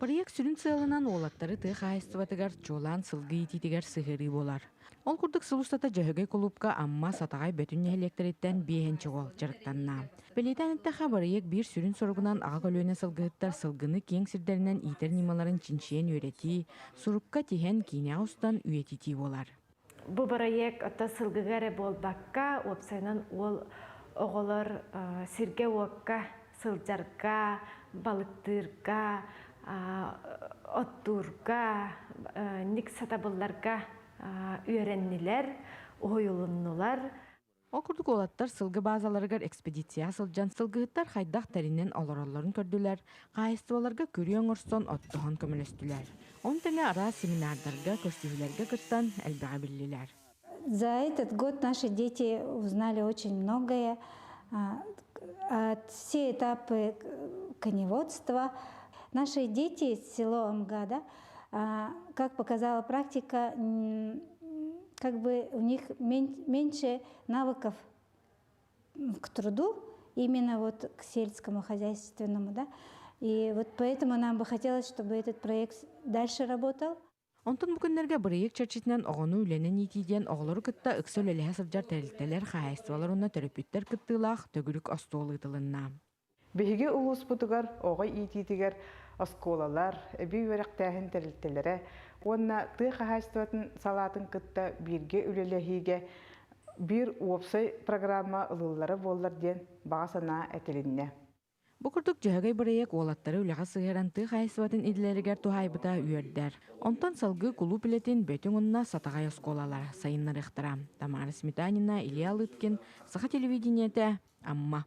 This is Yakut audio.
Бырайыак сүрүн сыалынан уолаттары тыа хаһаайыстыбатыгар, чуолаан сылгы иитиитигэр сыһыарыы буолар. Ол курдук сыл устата Дьөһөгөй кулуупка Амма, Сатаҕай, Бөтүн нэһилиэктэриттэн биэһинчи уол дьарыктанна. Бэлиэтээн эттэххэ, бырайыак биир сүрүн соругунан аҕа көлүөнэ сылгыһыттар сылгыны киэҥ сирдэринэн иитэр ньымаларын чинчийэн үөрэтии, сурукка тиһэн, киинэҕэ устан үйэтитии буолар. Бу бырайыак оттон сылгыга эрэ буолбакка, уопсайынан уол оҕолор сиргэ-уокка сылдьарга, балыктыырга, оттуурга, ник сатабылларга үөрэннилэр, уһуйулуннулар. Ол курдук уолаттар сылгы базаларыгар экспедицияҕа сылдьан сылгыһыттар хайдах тэринэн олороллорун көрдүлэр, хаһаайыстыбаларга күрүө оҥорсон оттоһон көмөлөстүлэр. Ону тэҥэ араас семинардарга, көрсүһүүлэргэ кыттан элбэҕи биллилэр. За этот год наши дети узнали очень многое. От все этапы коневодства. Наши дети из села Амгада, как показала практика, как бы у них меньше навыков к труду, именно вот к сельскому хозяйственному, да. И вот поэтому нам бы хотелось, чтобы этот проект дальше работал. Онтон бу күннэргэ бырайыак чэрчитинэн оҕону үлэнэн иитии диэн оҕолору кытта ыкса үлэлэһэ сылдьар тэрилтэлэр, хаһаайыстыбалар уонна төрөппүттэр кыттыылаах төгүрүк остуол ыытылынна. Биһиги улууспутугар оҕо иитиитигэр оскуолалар, эбии үөрэхтээһин тэрилтэлэрэ уонна тыа хаһаайыстыбатын салаатын кытта бииргэ үлэлэһиигэ биир уопсай программа ылыллара буоллар диэн баҕа санаа этилиннэ. Бу курдук Дьөһөгөй бырайыак уолаттары үлэҕэ сыһыаран тыа хаһаайыстыбатын идэлэригэр туһаайбыта үөрдэр. Онтон салгыы кулууп үлэтин Бөтүҥ уонна Сатаҕай оскуолалара сайыннарыахтара. Тамара Сметанина, Илья Лыткин, Саха телевидениетэ, Амма.